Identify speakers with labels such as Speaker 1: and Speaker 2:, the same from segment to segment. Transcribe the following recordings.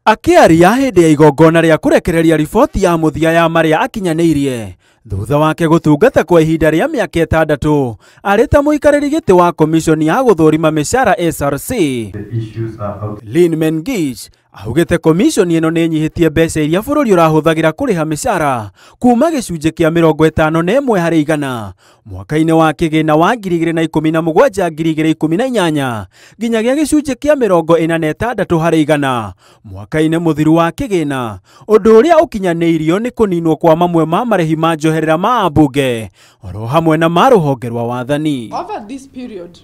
Speaker 1: Akĩaria hĩndĩ ya igongona rĩa kũrekereria riboti ya mũthia ya marĩa akinyanĩirie thutha wake gũtungata kwa ihinda rĩa mĩaka 6 arĩ ta mũikarĩri gĩtĩ wa komishoni ya gũthũrima mĩcara SRC. Lynn Mengich augĩte komishoni ĩno nĩ ĩnyihĩtie mbeca iria bũrũri ũrahũthagĩra kũrĩha mĩcara kuma gĩcunjĩ kĩa 51 harĩ igana mwaka-inĩ wa kĩgĩna wa 2017 2018 nginya gĩa gĩcunjĩ kĩa 46 harĩ igana mwaka-inĩ mũthiru wa kĩgĩna, ũndũ ũrĩa ũkinyanĩirio nĩ kũninwo kwa mamwe ma marĩhi ma njoherera ma ambunge oro hamwe na ma rũhonge rwa wathani.
Speaker 2: Over this period,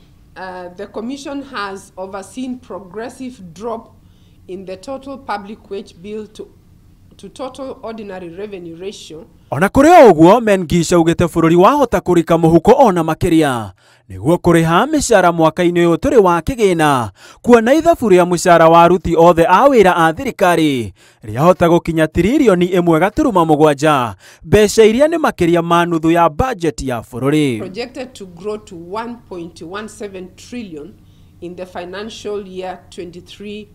Speaker 2: the commission has overseen progressive drop in the total public wage bill to total ordinary revenue ratio.
Speaker 1: Ona kũrĩ ũguo, Mengich augĩte bũrũri wahota kũrika mũhuko ona makĩria nĩguo kũrĩha mĩcara mwaka-inĩ ũyũ tũrĩ wa kĩgĩna, kuona ithabu rĩa mũcara wa aruti othe a wĩra a thirikari rĩahota gũkinya tiririoni 1.7, mbeca iria nĩ makĩria ma nuthu ya budget ya bũrũri.
Speaker 2: Projected to grow to 1.17 trillion in the financial year 23-24.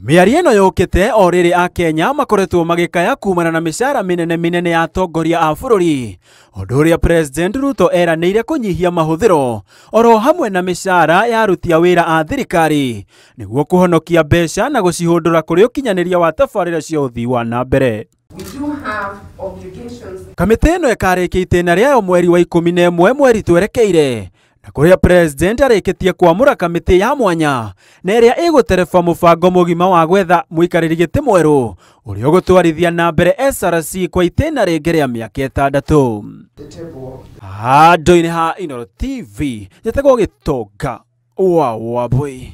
Speaker 1: Mĩario ĩno yũkĩte o rĩrĩ Akenya makoretwo magĩkaya kumana na mĩcara mĩnene mĩnene ya atongoria a bũrũri, ũndũ ũrĩa President Ruto eranĩire kũnyihia mahũthĩro oro hamwe na mĩcara ya aruti a wĩra a thirikari nĩguo kũhonokia mbeca na gũcihũndũra kũrĩ ũkinyanĩria wa tabarĩra cia ũthii wa na mbere. Kamĩtĩ ĩno ĩkarĩkia itĩna rĩayo mweri wa 11 mweri twerekeire, na kũrĩa President arĩkĩtie kwamũra kamĩtĩ ya mwanya na ĩrĩa ĩgũtereba mũbango mũgima wa gwetha mũikarĩri gĩtĩ mwerũ ũrĩa ũgũtwarithia na mbere SRC kwa itĩna rĩngĩ rĩa mĩaka 6. Handũ-inĩ ha Inooro TV, njĩtagwo Gĩtonga wa Wambui.